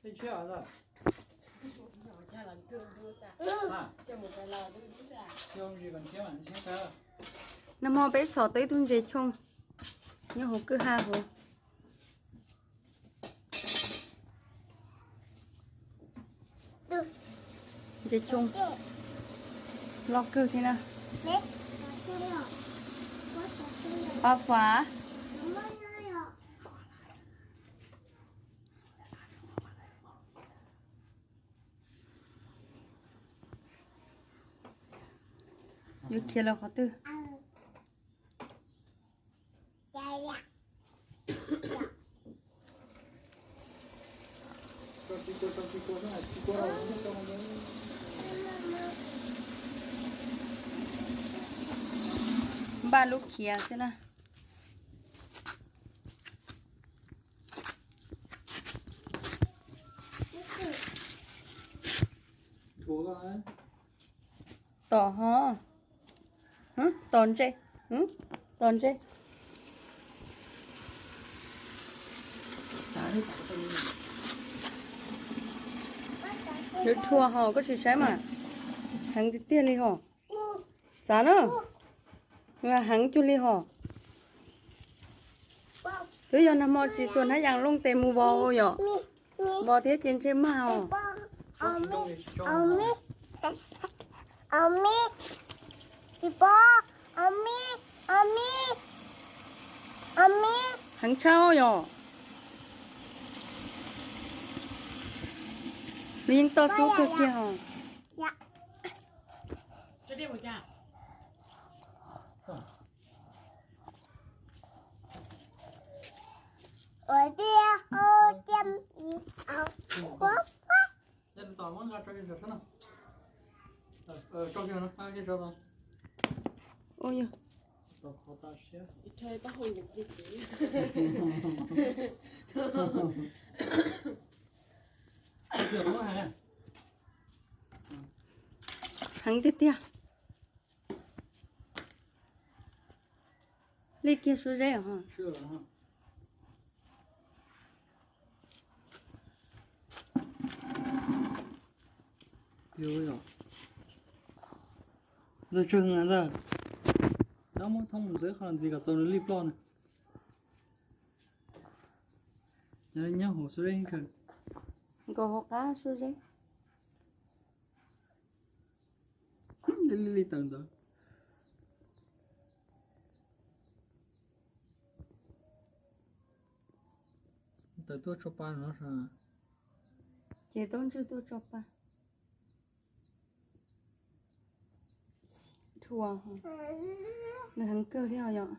Nag hmo peb txhom tau ib tug ntses choo nyob hauv kwj ha hauv. Ntses choo loj kawg thiab na. Pab Fav. Yuav khiav los qhov twg? Npaj lub khiav xwb na. Tom ho, tom ntse, tom ntse. Lub rhuav ho koj tsis saib mas, heev tiag tiag li ho. Txav na, heev cuag li ho. Twb yog nag hmo tsis xuas hnab yas looj tes mus vos yom, vos thiab ces ntshe mag os. Heev tshaj yom. Nws yeej toj xub kawg kiag os. Ua yog, heev tiag tiag. Li kiag Suab Zeb os. Ntxawg tsawg ntxawg, cov muab thoob mus ntxuav qhov ntxiv kom txaus nws li ploj na. Cov nyob hauv Suab Zeb kawg. Nkaus hauv qab Suab Zeb. Li li tawm ntawd. Tawm tuaj tso pa no. Ces tau ntswj tuaj tso pa. Rhuav, nws heev kawg thiab yom.